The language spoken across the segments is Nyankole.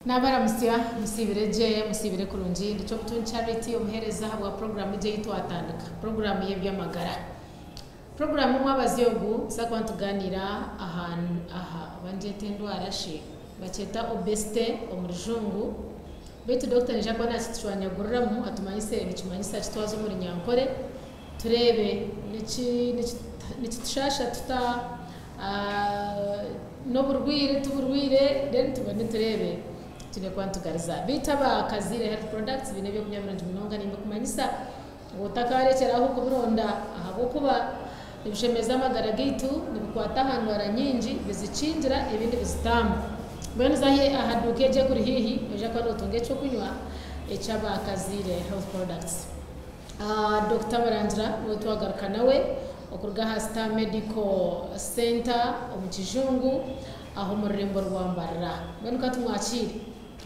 Nabaramutsya, musiibire gye, musiibire kurungi, ndi Kyobutungi Charity omuheereza ahabwa puroguraamu egyi ei twatandika, puroguraamu y'eby'amagara. Puroguraamu omwabazyo ogu nituza kuba nitugaaniira aha aha oba nigyeta endwara shi? Nibakyeta obesity omu rujungu, beitu dokita naija kuba naakitushwanyaguriramu atumanyise nikimanyisa ki twaza omu Runyankore tureebe niki niki nikitushaasha tuta, N'oburwaire tiburwaire then tubone tureebe twine kuba nitugariza. Beitu aba Kaziire Health Products baine ebyokurya birungi munonga nimbikumanyisa ngu otakarekyera aho kubironda ahabw'okuba nibishemeza amagara gaitu, nibikwata aha ndwara nyingi, bizikingira ebindi bizitamba. Mbwenu za aha duuka egyo ekuri haihi noija kuba notunga ekyokunywa ekyaba Kaziire Health Products. Dokita Murangira niwe twagaruka nawe okuruga aha Star Medical Centre omu Kijungu aha omu rurembo rwa Mbarara. Mbwenu ka tumwakiire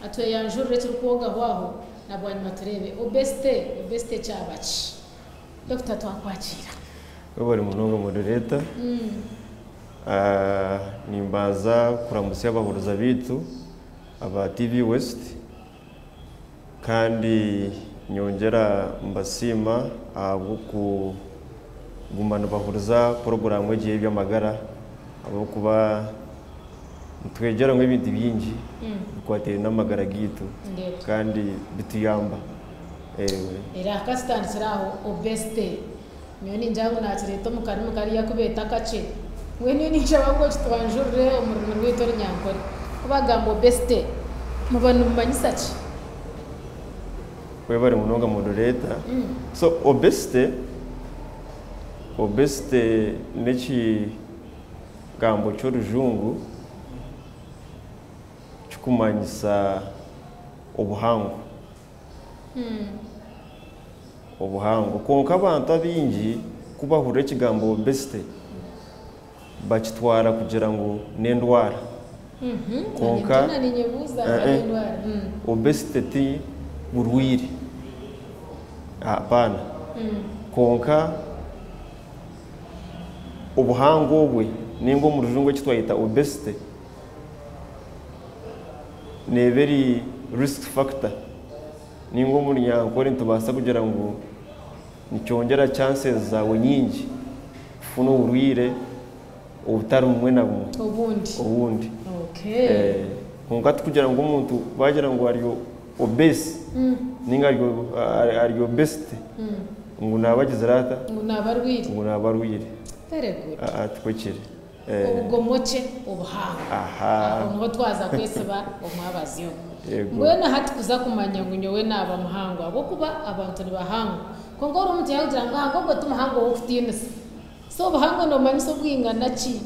atweyanjurire ekirikwogaho aho na bwanyima tureebe obesity, obesity kyaba ki? Dokita twakwakiira. Webare munonga moderator. Nimbanza kuramutsya abahuriza baitu aba TV West. Kandi nyongyera mbasiima ahabw'okuguma nibahuriza puroguraamu egi ey'eby'amagara ahabw'okuba nitwegyeramu ebintu bingi bikwatiraine n'amagara gaitu kandi bituyamba. Era ka tutandikire aho obesity nyowe ningira ngu nakireeta omu karimi kariya aku beeta akakye mbwenu nyowe ninshaba ngu okitwanjurire omu rurimi rwaitu orunyankore. Ku bagamba obesity muba nimumanyisa ki? Webare munonga moderator. So obesity, obesity n'ekigambo ky'orujungu kikumanyisa obuhango. Obuhango. Kwonka abantu abaingi ku bahurira ekigambo obesity bakitwara kugira ngu n'endwara. Kwonka obesity ti burwaire, hapana. Kwonka obuhango obwe ninga omu rujungu eki twayeta obesity neeba eri risk factor ninga omu runyankore nitubaasa kugira ngu nikyongyera chances zaawe nyingi kufuna oburwaire obutari bumwe na bumwe Obundi. obundi. Okay. Eh, kwonka tikugira ngu omuntu baagira ngu ari obese ninga ari ari ari obesity ngu naaba agizire ata? Ngu naaba arwaire. Ngu naaba arwaire. Very good. Aa tikwo kiri. Eh. Obugomokye obuhango. Aha. Aho niho twaza kwesiba omwabazyo ogu. Yego. Mbwenu hati kuza kumanya ngu nyowe naaba muhango ahabw'okuba abantu nibahangwa. Kwonka ori omuntu yaakugira ngu ahaa ogwo ti muhango w'okutiinisa. So obuhango noomanyisa obwingana ki?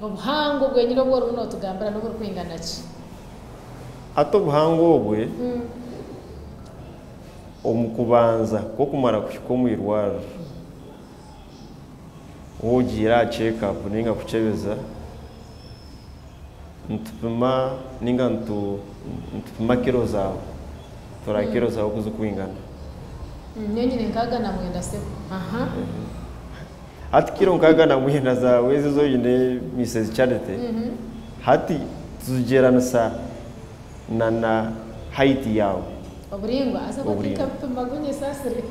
Obuhango bwenyine obu orimu nootugambira n'oburikwingana ki? Hati obuhango obwe, omu kubanza kw'okumara kuhika omu irwariro, waaba ogiire aha check up nainga kukyebeza, nitupima nainga nitupima kiro zaawe, tureba kiro zaawe oku zirikwingana. Nyowe nyine 69 sebo. Aha. Hati kiro 69 zaawe ezi ezi oine Mises Charity, hati tuzigyeranisa na na height yaawe. Oburaingwa? Haza Oburaingwa. bakabipima gunyesaasire.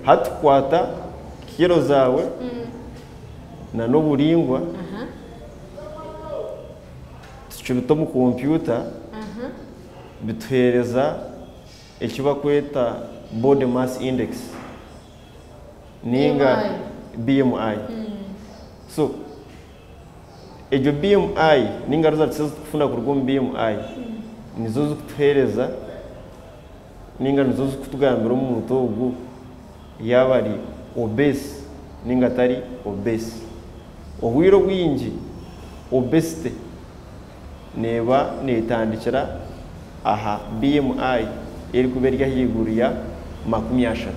Hati tukwata kiro zaawe na n'oburaingwa tukibita omu kompyuta bituheereza eki barikweta body mass index ninga BMI. So egyo BMI ninga results ezi turikufuna kuruga omu BMI nizo zirikutuheereza ninga nizo zirikutugambira omuntu ogu yaaba ari obese ninga atari obese. Obwire obwingi obesity neeba neetandikira aha BMI erikuba eri ahaiguru ya 30.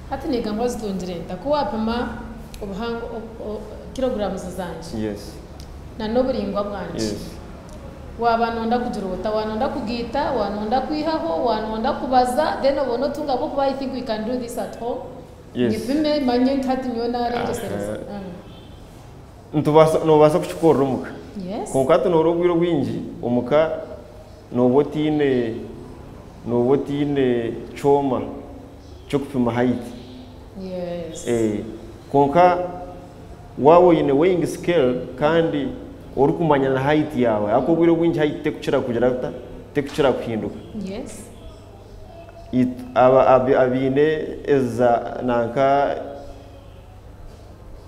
Hati nigambwa zitungire nta? Ku waapima obuhango kilograms zangye na n'oburaingwa bwangye, waaba noyenda kugira ota? Waaba noyenda kugaita, waaba noyenda kwihaho, waaba noyenda kubaza, then obone otunga ahabw'okuba I think we can do this at home, nyepime manye nti hati nyowe naarengyesereza. Nitubaasa, noobaasa kukikorera omuka. Yes. Kwonka hati noora obwire obwingi omuka nooba otaine nooba otaine kyoma ky'okupima height. Yes. Kwonka waaba oine weighing scale kandi orikumanya na height yaawe ahakuba obwire obwingi height tekukira kugira eta tekukira kuhinduka. Yes. Abaine eza nanka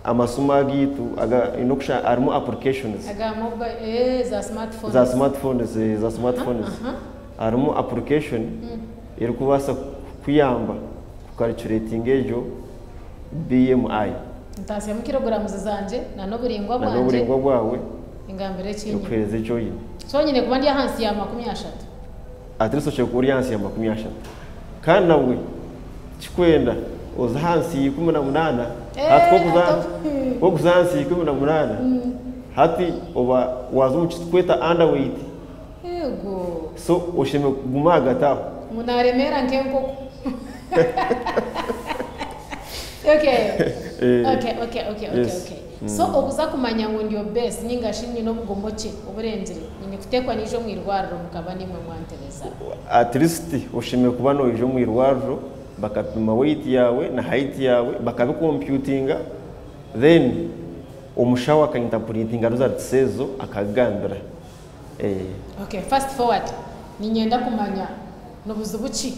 amasimu agaitu aga okusha harimu applications. Aga mobile eh za smartphones. Za smartphones eh, za smartphones. Harimu application erikubaasa kukuyamba kucalculatinga egyo BMI. Ntaasyamu kilograms zangye na n'oburaingwa Na bwangye. n'oburaingwa bwawe. Engambire eki nyine. Ekuheereza eki oine. So nyine kuba ndi ahansi ya 30. At least oshemereire kuba ori ahansi ya 30. Kandi nabwe tikikwenda oze ahansi ya 18, hati ku orikuza ahansi ya 18, hati oba waaza omu kiturikweta underweight. Eego. So oshemereire kuguma ahagati aho. Ngu naaremeera nk'enkoko. Okay. Okay, okay, okay, okay, okay. So okuza kumanya ngu ndi obese ninga shi nyine obugomokye oburengire, nyine kuteekwa naija omu irwariro mukaba niimwe mwantebeza. At least oshemereire kuba noija omu irwariro bakapima weight yaawe na height yaawe bakabikomputinga then omushaho aka interpretinga results ezo akakugambira. Okay, fast forward, niinyenda kumanya nibuzibu ki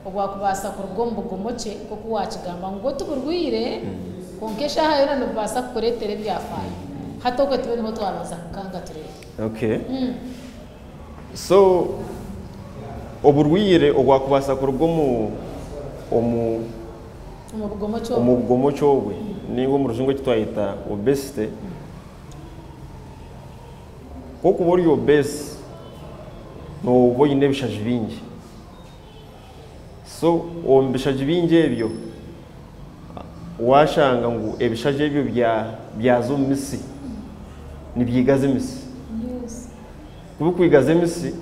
obwakubaasa kuruga omu bugomokye nk'oku waakigamba ngu bwo tiburwaire kwonka eshaaha yoona nibubaasa kukureetera ebyafaayo. Hati okwe tube niho twabanza kukanga tureebe. Okay. So oburwaire obwakubaasa kuruga omu omu Omu bugomokye obwe. Omu bugomokye obwe ninga omu rujungu eki twayeta obesity, ku orikuba ori obese nooba oine ebishaju bingi. So omu bishaju bingi ebyo, waashanga ngu ebishaju ebyo byaza omu mitsi, nibyigaza emitsi. Ku bikwigaza emitsi,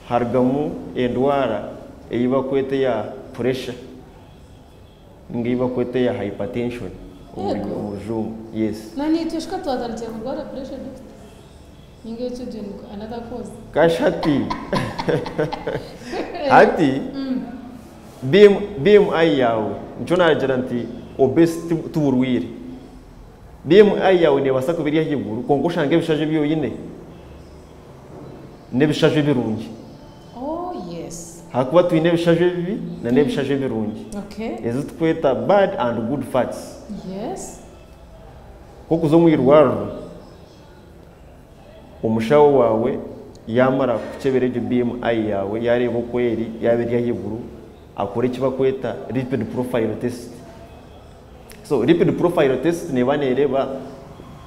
harugamu endwara ei barikweta eya puresha ninga ei barikweta eya hypertension omu rujungu. Yes. Na naitwe shi ka twatandikire kurwara puresha doctor? Ninga ekyo gye ni another cause. Kashi hati hati BM, BMI yaawe nikyo naagira nti obesity ti burwaire. BMI yaawe neebaasa kuba eri ahaiguru kwonka oshange ebishaju ebi oine n'ebishaju ebirungi. Oh yes. Ahakuba twine ebishaju ebibi na n'ebishaju ebirungi. Okay. Ezi turikweta bad and good fats. Yes. Nk'okuza omu irwariro, omushaho waawe yaamara kukukyebera egyo BMI yaawe, yaareeba oku eri, yaaba eri ahaiguru, akore eki barikweta lipid profile test. So lipid profile test neeba neereeba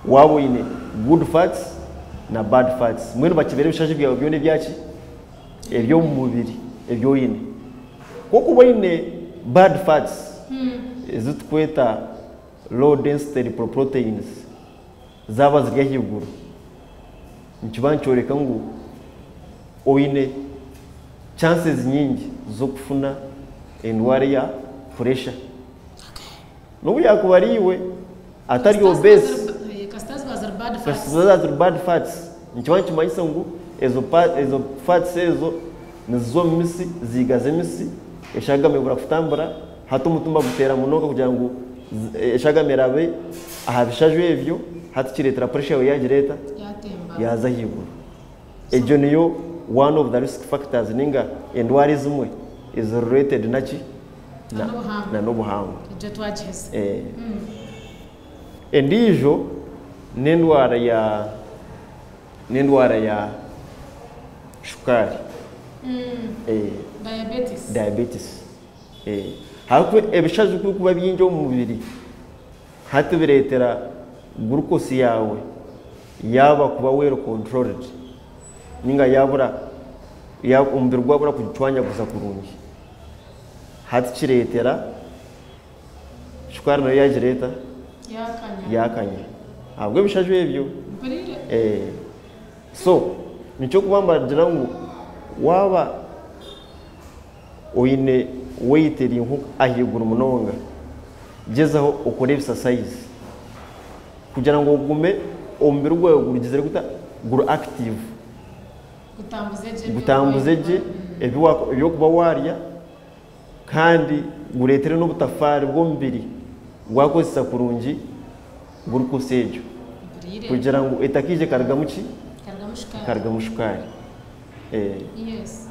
waaba oine good fats na bad fats. Mbwenu bakyebera ebishaju byawe byona ebyaki? Eby'omu mubiri ebi oine. Ku orikuba oine bad fats, ezi turikweta low density lipoproteins zaaba ziri ahaiguru, nikiba nikyoreka ngu oine chances nyingi z'okufuna endwara eya puresha. N'obu yaakuba ari iwe atari obese, Kasita ziba ziri bad kasita fats. ziba ziri bad fats, nikiba nikimanyisa ngu ezo ezo fats ezo niziza omu mitsi, ziigaza emitsi, eshagama ebura kutambura, hati omutima guteera munonga kugira ngu eshagama erabe aha bishaju ebyo, hati kireetera pressure yaawe yaagira eta? Yaatemba. Yaaza ahaiguru. Egyo niyo one of the risk factors ninga endwara ezimwe eziri related naki? Na n'obuhangwa. Na n'obuhangwa. Egyo twagiheza. Endiijo n'endwara ya n'endwara ya shukaari. Diabetes. Diabetes. Ahabw'okuba ebishaju ku birikuba bingi omu mubiri, hati bireetera glucose yaawe yaaba kuba well controlled ninga yaabura omubiri gwabura kugicwanyaguza kurungi. Hati kireetera shukaari nayo yaagira eta? Yaakanya. Yaakanya. Ahabw'ebishaju ebyo. Mpuriire. So, nikyo kuba nibagira ngu waaba oine weight eri nko ahaiguru munonga, gyezaho okore ebisasayizi kugira ngu ogume omubiri gwawe gurugizire guta guri active. Gutambuze gye ebi Gutambuze gye ebi wa- eby'okuba waarya kandi gureetere n'obutafaari bw'omubiri gwakozesa kurungi glucose egyo Mpuriire. kugira ngu etakaija ekarugamu ki? Ekarugamu shukaari. Ekarugamu shukaari. Eh. Yes.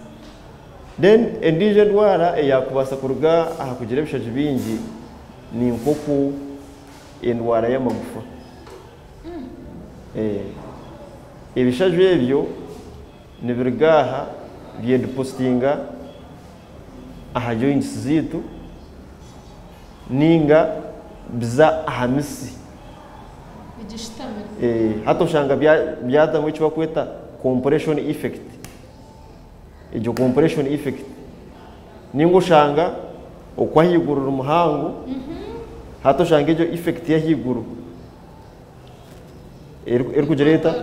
Then endiijo endwara eyaakubaasa kuruga aha kugira ebishaju bingi ni nk'oku endwara y'amagufa. Eh, ebishaju ebyo nibiruga aha byedipositinga aha joints zaitu ninga biza aha mitsi. Bigishutamire. Eh, hati oshanga byatamu eki barikweta compression effect. Egyo compression effect ninga oshanga oku ahaiguru ruri muhango, hati oshanga egyo effect y'ahaiguru erikugira eta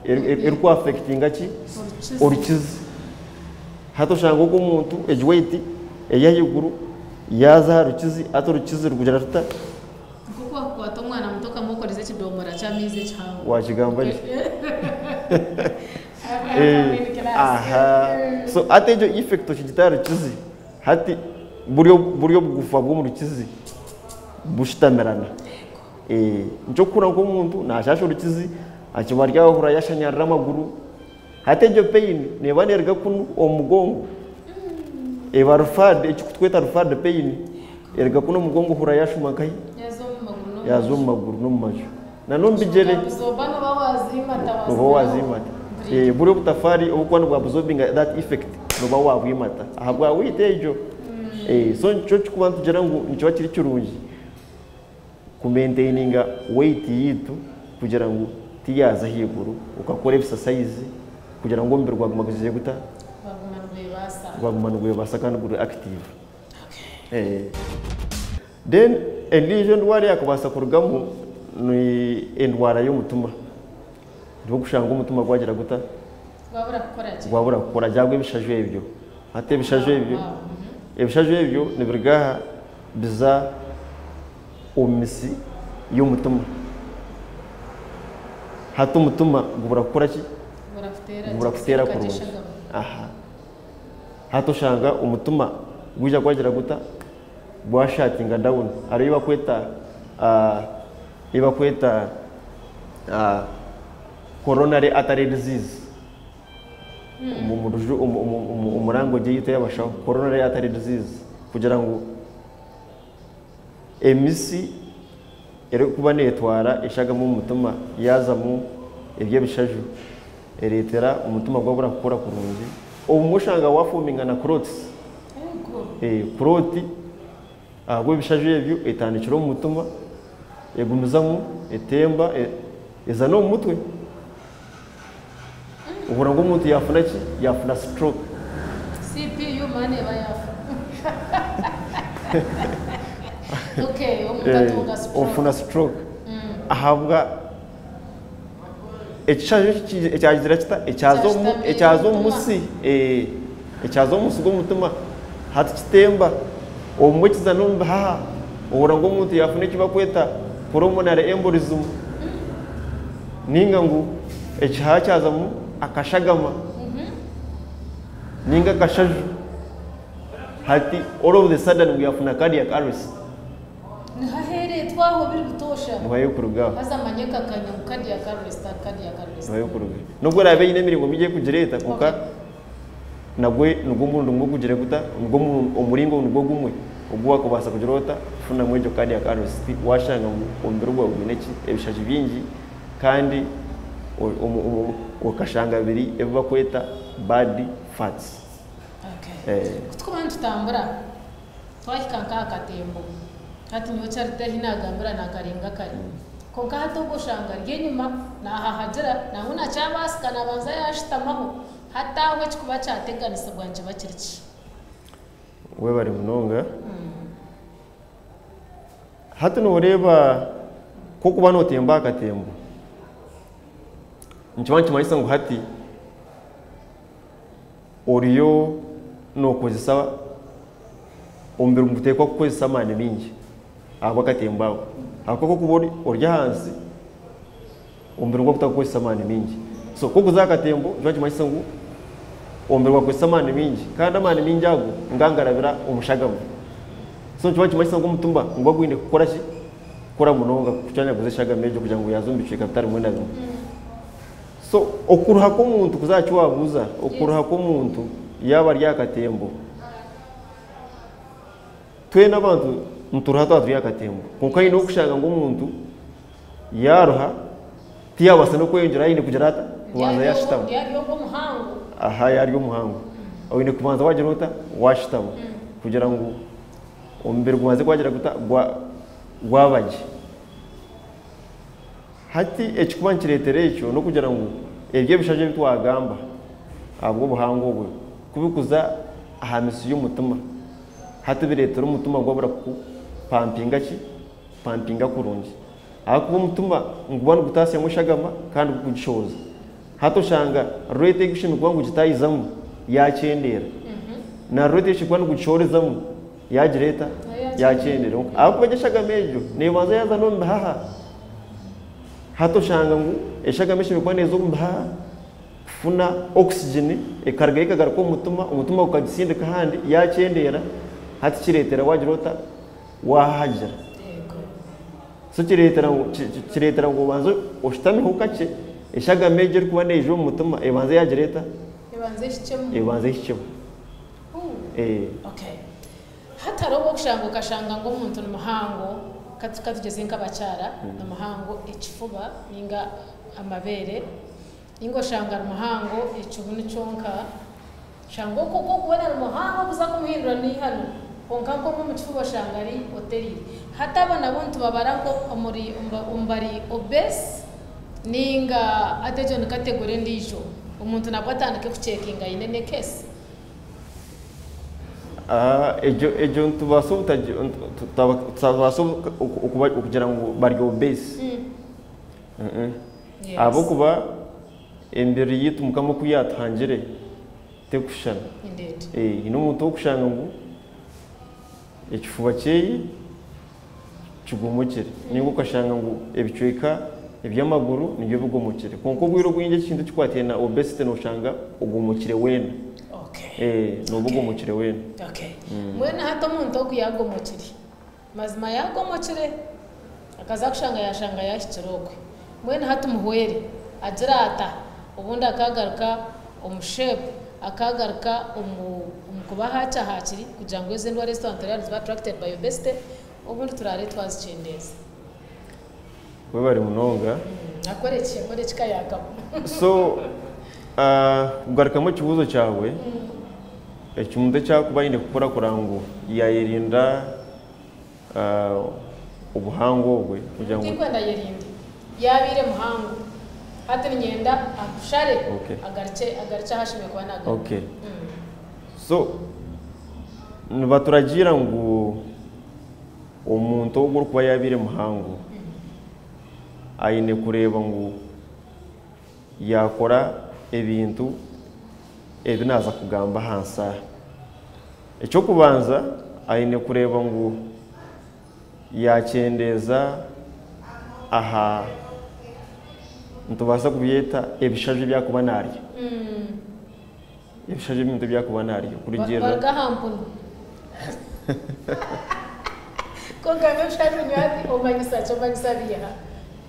eriku affectinga ki? Orukizi. Orukizi. Hati oshanga ogu omuntu egi weight ey'ahaiguru yaaza aha rukizi, hati orukizi rukugira ruta? Nk'oku wakukwata omwana muto okamukoreza ekidomora ky'amaizi ekihango. Wakigamba gye. Aha. So hati egyo effect okigita aha rukizi, hati buri buri obugufa bw'omu rukizi bushutamirana. Nikyo orikuhurira nk'omuntu naashaasha orukizi, akiba ari aho ohurira yashanyarara amaguru. Hati egyo pain neeba neeruga kunu omu mugongo, eba referred, ekiturikweta referred pain, eruga kunu omu mugongo ohurira yaashuma nkahi? Yaaza omu maguru n'omu maju. Na n'omu bigyere. Nooba waaziimata. Buriya obutafaari oburikuba nibwa absorbinga that effect nooba waabwimata ahabwa weight egyo. So nikyo kirikuba nitugira ngu nikiba kiri kirungi ku maintaininga weight yaitu kugira ngu tiyaaza ahaiguru, okakora ebisasayizi kugira ngu omubiri gwaguma gugizire guta? Gwaguma nigwebaasa. Gwaguma nigwebaasa kandi guri active. Then endiijo endwara eyaakubaasa kurugamu ni endwara y'omutima. Niho orikushanga omutima gwagira guta? Gwabura kukora gye. Gwabura kukora gye ahabw'ebishaju ebyo. Hati ebishaju ebyo, ebishaju ebyo nibiruga aha biza omu mitsi y'omutima. Hati omutima gubura kukora ki? Gubura kuteera kurungi. Aha. Hati oshanga omutima gwija gwagira guta? Gwashatinga down. Hariho ei barikweta ei barikweta coronary artery disease. Omu language yaitu ey'abashaho coronary artery disease kugira ngu Emitsi erikuba neetwara eshagama omu mutima yaazamu eby'ebishaju ereetera omutima gwabura kukora kurungi. Obumwe oshanga waafominga na clots. Clot ahabw'ebishaju ebyo etandikira omu mutima egumizamu etemba eza n'omu mutwe. Ohurira ngu omuntu yaafuna ki? Yaafuna stroke. CPU man eba yaafa. Okay, omuntu atunga stroke. Ofuna stroke ahabwa ekishaju eki ekyagira kita? Ekyaza omu Ekyashutamiire ekyaza omu omutima. musi, ekyaza omu musi gw'omutima hati kitemba obumwe kiza n'omu bihaha ohurira ngu omuntu yaafuna eki barikweta pulmonary embolism. Ninga ngu ekihaha kyazamu akashagama ninga akashaju hati all of the sudden ngu yafuna cardiac arrest. Niho aheeretwa aho biri butoosha. Niho ah'okuruga aho. Haza manya ekakanya ngu cardiac arrest, cardiac arrest. Niho ah'okuruga. N'obu eraabe eine emiringo mingi erikugireeta kwonka nagwe nigwo murundi gumwe ogugire guta, nigwo omuringo nigwo gumwe ogu waakubaasa kugira ota kufunamu egyo cardiac arrest waashanga ngu omubiri gwawe gwine ki, ebishaju bingi kandi okashanga biri ebi barikweta bad fats. Okay. Ku turikuba nitutambura twahika nk'aha katembo, hati nyowe Charity ahi naagambira naakarenga kare. Kwonka hati obwo oshanga ari enyima naahahagira nangwa nakyabaasika naabanza yaashutamaho. Hati aho ekirikuba kyateganisibwa nikiba kiri ki? Webare munonga. Hati nooreeba ku orikuba nootemba aha katembo, nikiba nikimanyisa ngu hati oriyo nookozesa omubiri niguteekwa kukozesa amaani maingi ahabw'akatembo ako. Ahabw'okuba ku orikuba ori ahansi. Omubiri gwawe gutakukozesa amaani maingi. So ku orikuza aha katembo nikiba nikimanyisa ngu omubiri gwakozesa amaani maingi kandi amaani maingi ago nigaba nigarabira omu shagama. So nikiba nikimanyisa ngu omutima niguba gwine kukora ki? Kukora munonga kucwanyaguza eshagama egyo kugira ngu yaaza omu bicweka bitari bimwe na bimwe. So okuruha kw'omuntu kuza aha ki waabuuza, okuruha kw'omuntu yaaba ari aha katembo, Twena abantu nituruha twaba turi aha katembo kwonka haine okushanga ngu omuntu yaaruha tiyabaasa n'okweyongyeraho aine kugira ata? Kubanza yaashutama. Aha yaarya omuhango oine kubanza waagira ota? Waashutama kugira ngu omubiri gubanze gwagira guta? Gwaba gye. Hati ekirikuba nikireetera ekyo n'okugira ngu ebyo ebishaju ebi twagamba ahabw'obuhango obwe ku birikuza aha mitsi y'omutima, hati bireetera omutima gwabura kupampinga ki? Kupampinga kurungi. Ahakuba omutima niguba nigutaasyamu eshagama kandi gurikugishohoza. Hati oshanga rate ei gushemereire kuba nigugitaahizamu yaakyendeera. Na rate ei gushemereire kuba nigugishohorezamu yaagira eta? Yaakyendeera. Ahakuba egyo eshagama egyo neebanza yaaza n'omu bihaha. Hati oshanga ngu eshagama eshemereire kuba neeza omu bihaha kufuna oxygen ekarugayo ekagaruka omu mutima, omutima gukagisindika ahandi yaakyendeera, hati kireetera waagira ota? Waahahagira. So kireetera ngu kireetera ngu obanze oshutameho kakye, eshagama egyo erikuba neija omu mutima ebanze yaagira eta? Ebanze ehikyemu. Ebanze ehikyemu. Okay. Hati hariho obu orikushanga okashanga ngu omuntu ni muhango, ka tugeze nk'abakyara, ni muhango ekifuba ninga amabeere, ninga oshanga ari muhango ekibunu kyonka, oshanga okwo oku orikubona ari muhango kuza kumuhindura n'eihano, kwonka nk'omu omu kifuba oshanga ari otereire. Hati abo nabo nitubabara nk'omuri omu bari obese ninga hati egyo ni category endiijo, omuntu nabwo atandike kucekinga aine n'ecase? Egyo egyo nitubaasa obutagi tutabaasa okugira ngu bari obese ahabw'okuba emibiri yaitu Mukama oku yaatuhangire terikushushana. Haine omuntu orikushanga ngu ekifuba kyeye kigomokire ninga okashanga ngu ebicweka eby'amaguru nibyo bigomokire kwonka obwire obwingi ekintu ekikwataine na obesity noshanga ogomokire weena nooba ogomokire weena. Mbwenu hati omuntu ogu yaagomokire, mazima yaagomokire akaza kushanga yaashanga yaahikire okwe, mbwenu hati muhwere agire ata obundi akaagaruka omu shape akaagaruka omu kuba hakye hakiri kugira ngu ezo endwara ezi twaba nitureeba niziba attracted by obesity Obundi turaare twazikyendeeza. Webare munonga. Akore ki? Akore ki kayakaba? So kugarukamu ekibuuzo kyawe, ekintu eki arikuba aine kukora kureba ngu yayerinda obuhango obwe kugira ngu. Tindikwenda ayerinde. Yabaire muhango hati niinyenda agushare agarukye agarukye ahu ashemereire kuba nagaruka. So nibaturagiira ngu omuntu ogu orikuba yaabaire muhango aine kureeba ngu yaakora ebintu ebi naaza kugamba ahansi aha. Eky'okubanza aine kureeba ngu yaakyendeeza aha nitubaasa kubyeta ebishaju ebi arikuba naarya. Ebishaju ebintu ebi arikuba naarya kurugiirira. Baruga aha mpunu. Kwonka nk'ebishaju nyowe hati omanyisa ki? Omanyisa biiha?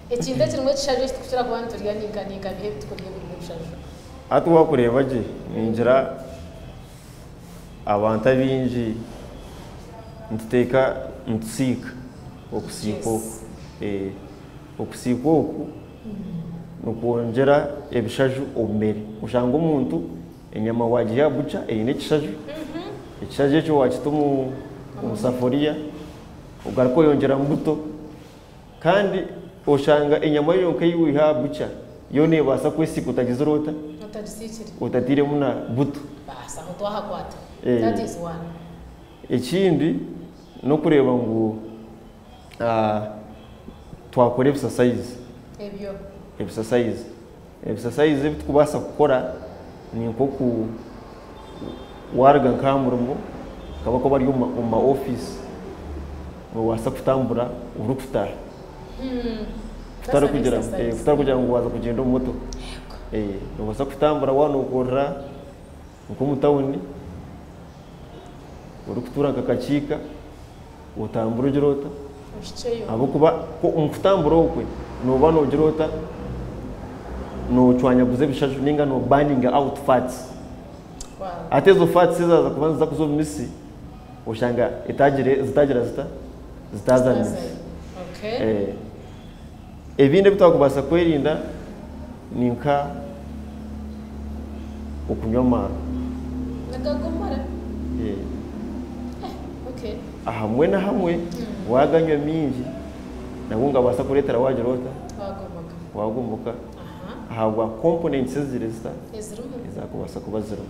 Ekintu ekirimu ekishaju eki turikukira kuba niturya ninka ninka biiha ebi turikurya ebirimu ebishaju? Hati waakureeba gye ningira abantu abaingi nituteeka nitusiika okusiika oku. Okusiika oku Nikwongyera ebishaju omu mere. Oshanga omuntu enyama waagiha aha bukya eine ekishaju, ekishaju ekyo waakita omu safuriya ogaruka oyongyeramu buto kandi oshanga enyama yonka ei waiha aha bukya yo neebaasa kwesiika otagizire ota? Otatairemu na buto. Ekindi n'okureeba ngu Twakora ebisasayizi. Ebyo. Ebisasayizi. Ebisasayizi ebi turikubaasa kukora ni nk'oku waaruga nk'aha murimo nk'abarikuba bari omu ma ofiisi, noobaasa kutambura orikutaaha. Kutari kugira kutari kugira ngu waaza kugyenda omu motoka. Noobaasa kutambura waaba nookorera nk'omu tawuni, orikutuura nka Kakiika, otambure ogire ota? Ahabw'okuba omu kutambura okwe nooba noogira ota? Noocwanyaguza ebishaju nainga noobaninga out fats. Hati ezo fats ezaaza kuba niziza kuza omu mitsi, oshanga etagire zitagira zita? Zitaaza mu mitsi. Ebindi ebi twakubaasa kwerinda ni nka okunywa amaarwa. Nigagomora. Okay. Ahamwe na hamwe waaganywa mingi nabwo nigabaasa kureetera waagira ota? Wagomoka. Wagomoka ahabwa components eziri zita? Ezirimu. Ezaakubaasa kuba zirimu.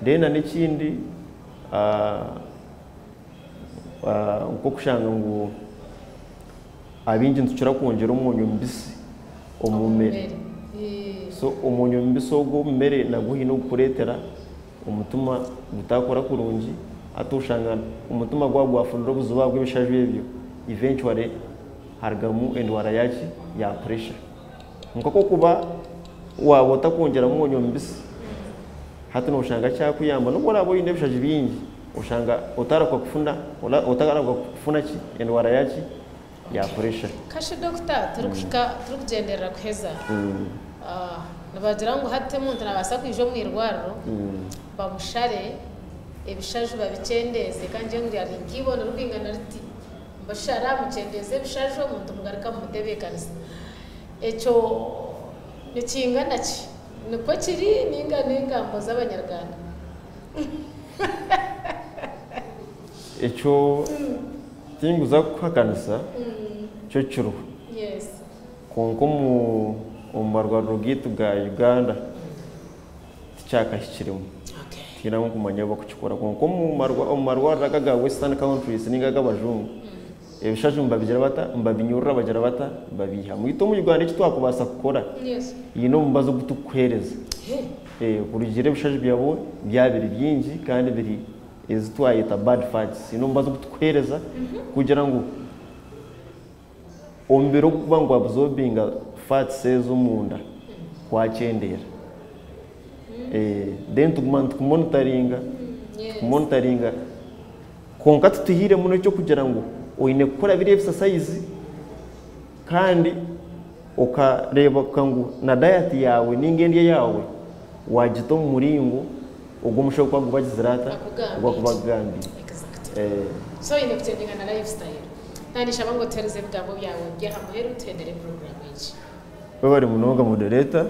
Then n'ekindi nk'okushanga ngu abaingi nitukira kwongyera omwonyo mubisi omu mere. So omwonyo mubisi ogwo omu mere nagwo haine ogukureetera omutima gutakora kurungi hati oshanga omutima gwaba gwafunire obuzibu ahabw'ebishaju ebyo eventually harugamu endwara yaki ya pressure. Kwonka okuba waaba otakwongyeramu mwonyo mubisi hati noshanga kyakuyamba nobu oraabe oine ebishaju bingi oshanga otarahuka kufuna otarahuka kufuna ki endwara yaki ya pressure. Kashi dokita turikuhika turikugyenderera kuheza nibagira ngu hati omuntu nabaasa kwija omu irwariro bamushare ebishaju babikyendeeze kandi ngire ngu ryari nk'eibondo ririkwingana riti mbashara mukyendeeze ebishaju omuntu mugaruka mumutebeekanisa. Ekyo nikingana ki? Nikwo kiri ninga n'engambo z'abanyarwanda? Ekyo tinkuza kukuhakanisa kyo kiriho. Kwonka omu marwariro gaitu ga Uganda tikyakahikiremu. Tihaine ahu ndikumanya ahu barikukikora kwonka omu marwariro aga aga western countries ninga ag'abajungu ebishaju nibabigira bata? Nibabinyurura bagira bata? Babiihamu. Itwe omu Uganda eki twakubaasa kukora, haine omubazi ogu turikukuheereza kurugiirira ebishaju byawe byaba biri bingi kandi biri ezi twayeta bad fats. Haine omubazi ogu turikukuheereza kugira ngu omubiri ogurikuba nigwabsorbinga fats ezo omunda gwakyendeera. Then tuguma nitukumonitaringa, tukumonitaringa kwonka tituhairemu n'eky'okugira ngu oine kukora biri exercise kandi okareebeka ngu na diet yaawe ninga endya yaawe waagita omu muringo ogu omushaho ku arikuba agizire ata? Ogu arikuba akugambiire. So oine kukyendinga na lifestyle. Nandishaba ngu otuheereze ebigambo byawe by'aha muheru tuhendere puroguraamu egi. Webare munonga moderator.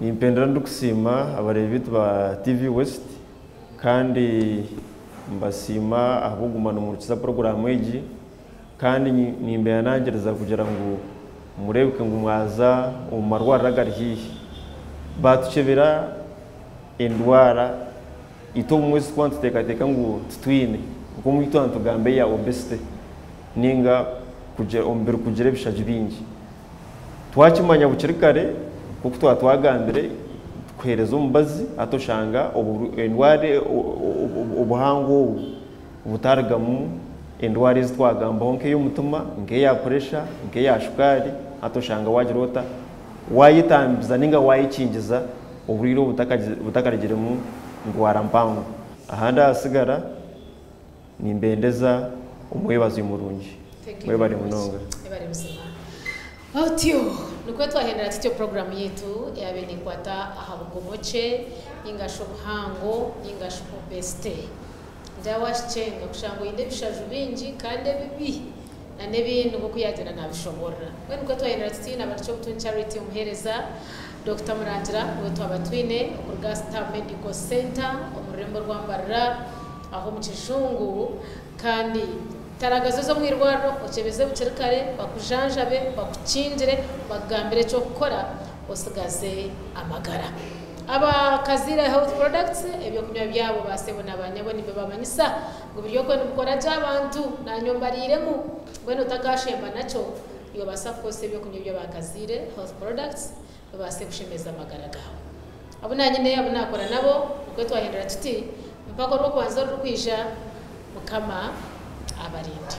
Nimpendera ndikusiima abareebi baitu ba TV West kandi mbasiima ahabw'okuguma nimuhurikiza puroguraamu egi kandi nimbehanangiriza kugira ngu mureebeke ngu mwaza omu marwariro agari haihi. Baatukyebera endwara itwe obumwe ezi turikuba nituteekateeka ngu titwine nk'omu itwe nitugamba eya obesity ninga omubiri kugira ebishaju bingi. Twakimanya bukiri kare nk'oku twaba twagambire tukuheereza omubazi hati oshanga endwara obuhango obu butarugamu endwara ezi twagambaho nk'ey'omutima, nk'eya puresha, nk'eya shukaari hati oshanga waagira ota waayetambiza ninga waayekingiza oburwaire obu butakarugiremu ndwara mpango. Ahandi ahasigara nimbendeza omwebazo murungi. Mwebare munonga. Mwebare buzima. Otyo nikwo twahendera tutyo puroguraamu yaitu eyaabaire neekwata aha bugomokye ninga shi obuhango ninga shi obesity. Ngira waakikyenga kushanga oine ebishaju bingi kandi ebibi na n'ebindi nk'oku yaagyenda naabishoboorora. Mbwenu nikwo twahendera tuti na Barikyobutungi Charity omuheereza Dokita Murangira niwe twaba twine okuruga aha Star Medical Centre omu rurembo rwa Mbarara aho omu Kijungu kandi taragazi oze omu irwariro okyebeze bukiri kare bakujanjabe bakukingire bakugambire eky'okukora osigaze amagara. Aba Kaziira Health Products ebyokunywa byabo baasebo na baanyabo nibibamanyisa ngu biri okwe nibikora gye abantu naanye ombariiremu mbwenu otakaashemba nakyo noobaasa kukozesa ebyokunywa eby'aba Kaziire Health Products bibaase kushemeza amagara gaawe. Abu naanyine abu naakora nabo nikwo twahindura tuti mpaka orw'okubanza orurikwija Mukama abarinde.